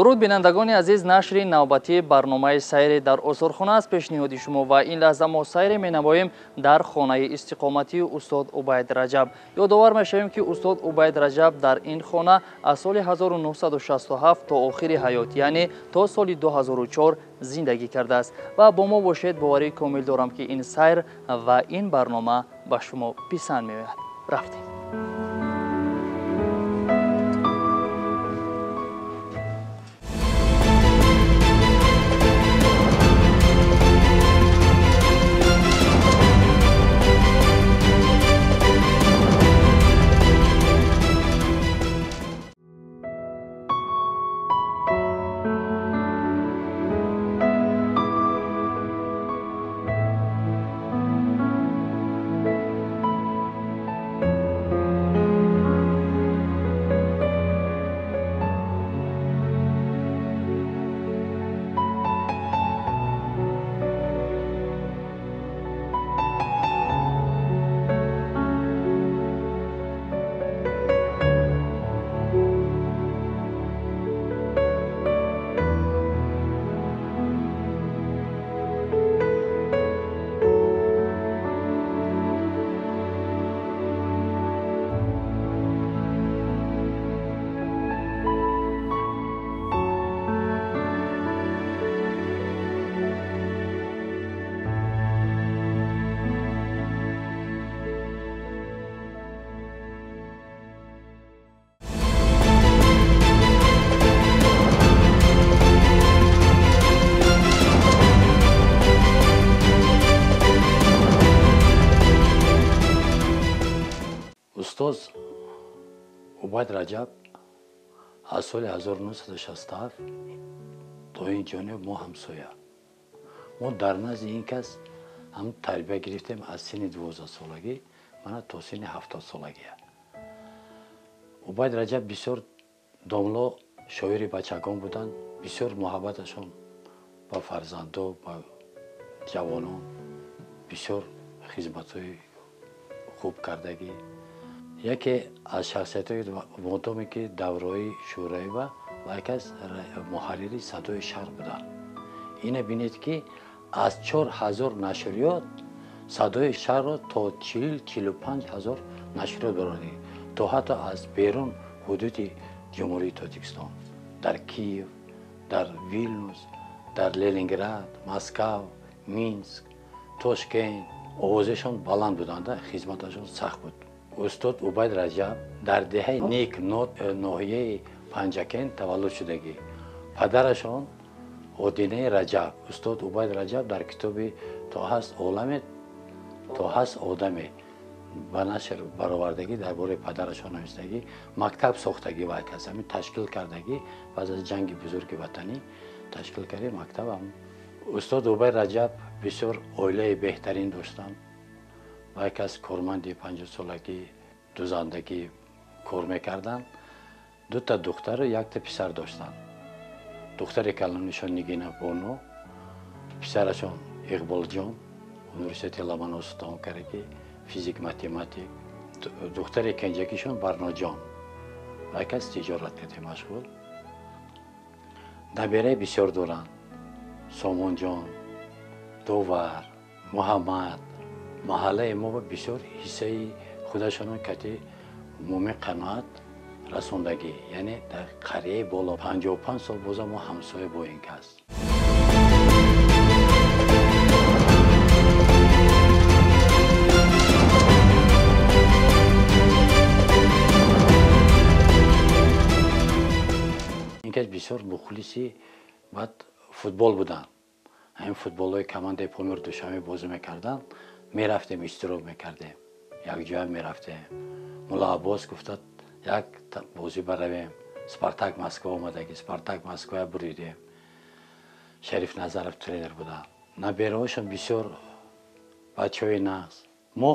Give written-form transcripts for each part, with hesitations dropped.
Дуруд бинандагони азиз, нашри навбатии барномаи сайре дар осорхона аст пешниҳоди шумо ва ин лаҳза мо сайре менамоем дар хонаи истиқоматии устод Убайд Раҷаб. Ёдовар мешавем, ки устод Убайд Раҷаб дар ин хона аз соли 1967 то охири ҳаёт, яъне то соли 2004 зиндагӣ кардааст. Ва бо мо бошед, боварии комил дорам, ки ин сайр ва ин барнома ба шумо писанд меояд. Рафтем. Устоз Убайд Раҷаб аз соли 1967 то ин ҷониб мо ҳамсоя. Мо дар назди ин кас ҳам тарбия гирифтем аз синни 12-солагӣ мана то синни 70-солагия. Убайд Раҷаб бисёр домло шоири бачагон буданд, бисёр муҳаббаташон ба фарзандо, ба ҷавонон, бисёр хизматҳои хуб кардагӣ. Яке аз шахсиятҳои модоме ки давраи Шӯравӣ ва яке аз муҳаррири Садои Шарқ буданд. Ина бинед, ки аз 4000 нашриёт Садои Шарқро то 40-45 ҳазор нашриёт баровардагӣ, то ҳатто аз берун ҳудуди Ҷумҳурии Тоҷикистон, дар Киев, дар Вилнюс, дар Ленинград, Москав, Минск, Тошкент овозашон баланд буданд, хизматашон сахт буд. Устод Убайд Раҷаб дар деҳаи Ник ноҳияи Панҷакент таваллуд шудагӣ. Падарашон Одинаи Раҷаб. Устод Убайд Раҷаб дар китоби «То ҳаст оламе, то ҳаст одаме» ба нашр баровардагӣ, дар бораи падарашон навиштагӣ, мактаб сохтагӣ ва кас ҳамин ташкил кардагӣ баъд аз ҷанги бузурги ватанӣ ташкил карди мактаб. Устод Убайд Раҷаб бисёр оилаи беҳтарин доштанд. Ва яке аз корманди 50-солагӣ дузандагӣ кор мекарданд. Дута духтару якта писар доштанд. Духтари калонишон Нигина Бону, писарашон Иқболҷон университети Ломоносов тамом кардагӣ, физик математик. Духтари кенҷакишон Барноҷон ва яке аз тиҷорат карда машғул. Набераи бисёр доранд: Сомонҷон, Довар, Муҳаммад. Маҳаллаи мо бисёр ҳиссаи худашонро кати умумӣ қаноат расондагӣ, яъне дар қарияи боло 55 сол боза мо ҳамсоя бо ин кас. Ин кас бисёр мухлиси баъд футбол буданд. Ҳамин футболҳои командаи Помир Душанбе бозӣ мекарданд, мерафтем, иштирок мекардем, якҷоя мерафтем. Мулло Аббос гуфтад, як бозӣ баравем. Спартак Москва омадагӣ, Спартак Москва буридем. Шариф Назаров тренер буданд. Набераҳошон бисёр бачаҳои нағз. Мо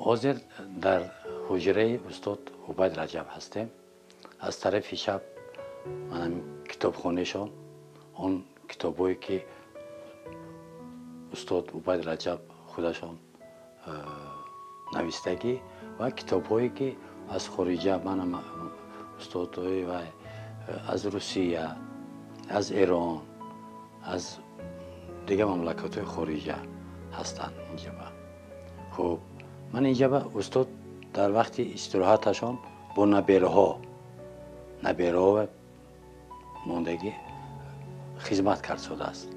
ҳозир дар ҳуҷраи устод Убайд Раҷаб ҳастем. Аз тарафи чап манам китобхонаашон, он китобҳое ки устод Убайд Раҷаб худашон навистагӣ ва китобҳое ки аз хориҷа, манам устодҳои ва аз Русия, Аз Эрон, аз дигар мамлакатҳои хориҷа ҳастанд инҷа. Хуб, ман инҷа ба устод дар вақти истироҳаташон бо набераҳо мондагӣ хизмат кард шудааст.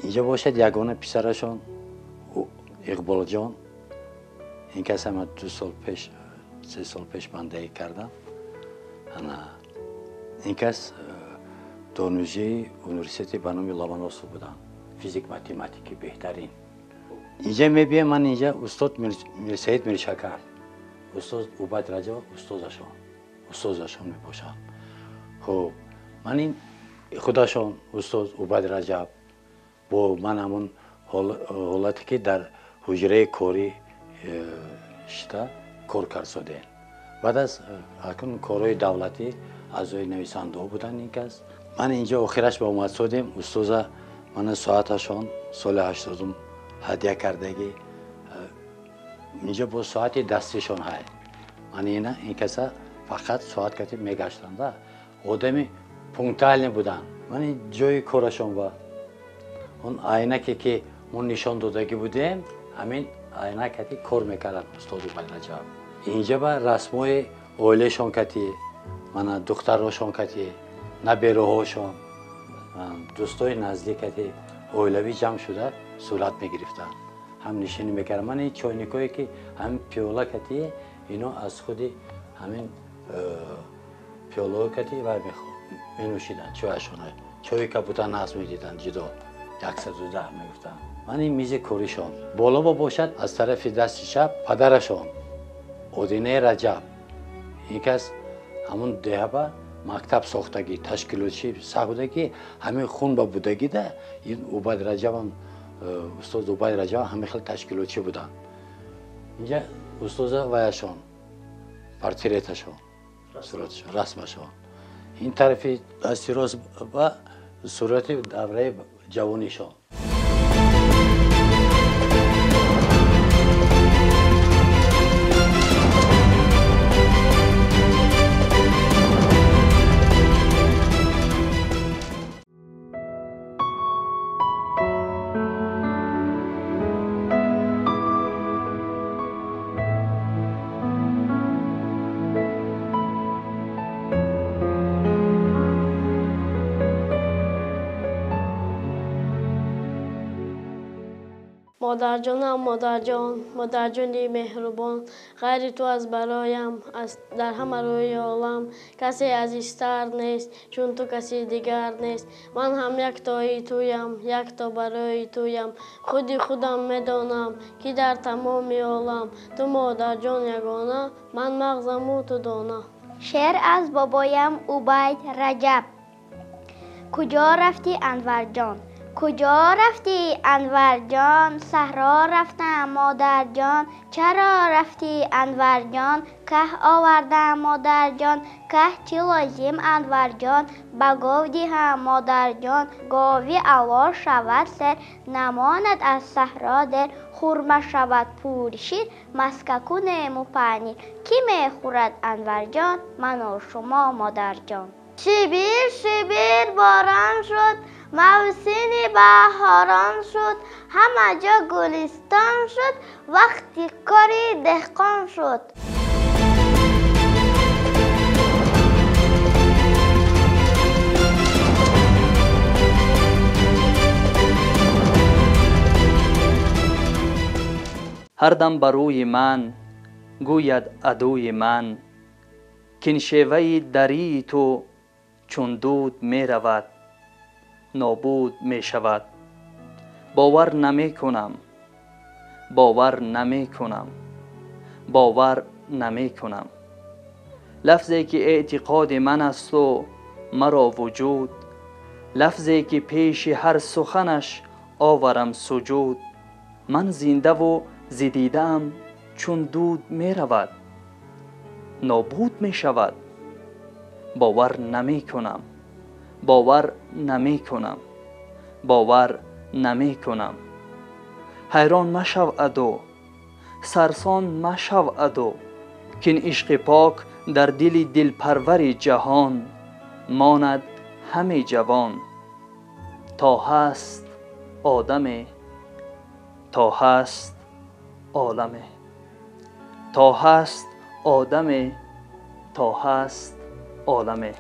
Инҷа бошад ягона писарашон Иқболҷон, ин кас ҳама 2 сол пеш, 3 сол пеш бандагӣ кардам. Ана ин кас донишҷӯи университети ба номи Ломоносов буданд, физик математики беҳтарин. Инҷа мебиям ман, инҷа устод Мирсаид Миршакар, устод Убайд Раҷабов устозашон мебошанд. Хуб, ман ин худашон устод Убайд Раҷаб бо ман ҳамон ҳолате ки дар ҳуҷраи корӣ шита кор кард шудем. Баъд аз акнун корҳои давлатӣ аъзои нависандаҳо буданд ин кас. Ман инҷа охираш ба омад шудем. Устоза мана соаташон соли 80 ҳадя кардагӣ. Инҷа бо соати дастишон ҳай. Ман ина ин каса фақат соат кати мегаштанда. Одами пунктуальный буданд. Ман ин ҷои корашон ба он айнаке ки мо нишон додагӣ будем, ҳамин айна кати кор мекарданд устод Убайд Раҷаб. Инҷа ба расмҳои оилаашон кати, мана духтарошон кати, набераҳошон, дӯстои наздик кати оилавӣ ҷамъ шуда сурат мегирифтанд, ҳамнишинӣ мекарданд. Ман ин чойникое ки ҳамин пиёла кати, ино аз худи ҳамин пиёлаҳо кати вай менӯшиданд чойашона. Чойи кабутар нағз медиданд ҷудо, 110 мегуфтанд. Ман ин мизи коришон. Боло бошад аз тарафи дасти чап падарашон Одинаи Раҷаб. Ин кас ҳамон деҳаба мактаб сохтагӣ, ташкилотчи сах будагӣ, ҳамин хун ба будагида ин Убайд Раҷабам, устод Убайд Раҷаб ҳамин хел ташкилотчи буданд. Инҷа устоза ваяшон, портреташон, сураташон, расмашон. Ин тарафи дасти рост ба сурати давраи ҷавонишон. Модарҷонам, модарҷон, модарҷони меҳрубон, ғайри ту аз бароям дар ҳама рӯи олам касе азизтар нест, чун ту каси дигар нест. Ман ҳам яктои туям, якто барои туям. Худи худам медонам, ки дар тамоми олам ту модарҷон ягона, ман мағзаму ту дона. Шеър аз бобоям Убайд Раҷаб. Куҷо рафтӣ, Анварҷон? Куҷо рафтӣ, Анварҷон? Саҳро рафтам, модарҷон. Чаро рафтӣ, Анварҷон? Каҳ овардам, модарҷон. Каҳ чӣ лозим, Анварҷон? Ба гов диҳам, модарҷон. Гови ало шавад сер, намонад аз саҳро дер. Хурма шавад пури шир, маска кунему панир. Кӣ мехӯрад, Анварҷон? Ману шумо, модарҷон. Шибир шибир борон шуд, мавсими баҳорон шуд, ҳама ҷо гулистон шуд, вақти кори деҳқон шуд. Ҳар дам ба рӯи ман гӯяд адуи ман, кин шеваи дарии ту чун дуд меравад, нобуд мешавад. Бовар намекунам, бовар намекунам, бовар намекунам. Лафзе ки эътиқоди ман асту маро вуҷуд, лафзе ки пеши ҳар суханаш оварам суҷуд. Ман зиндаву зидидаам чун дуд меравад, нобуд мешавад. Бовар намекунам, бовар намекунам, бовар намекунам. Ҳайрон машав адо, сарсон машав адо, кин ишқи пок дар дили дилпарвари ҷаҳон монад ҳаме ҷавон, то ҳаст одаме, то ҳаст оламе, то ҳаст одаме, то ҳаст оламе.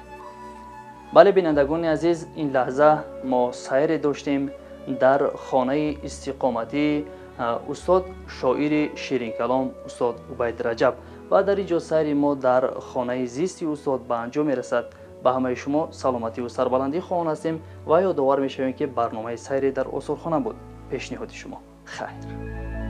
Бале, бинандагони азиз, ин лаҳза мо сайре доштем дар хонаи истиқоматии устод, шоири ширинкалом, устод Убайд Раҷаб, ва дар ин ҷо сайри мо дар хонаи зисти устод ба анҷом мерасад. Ба ҳамаи шумо саломативу сарбаландӣ хоҳон ҳастем ва ёдовар мешавем, ки барномаи «Сайре дар осорхона» буд пешниҳоди шумо. Хайр.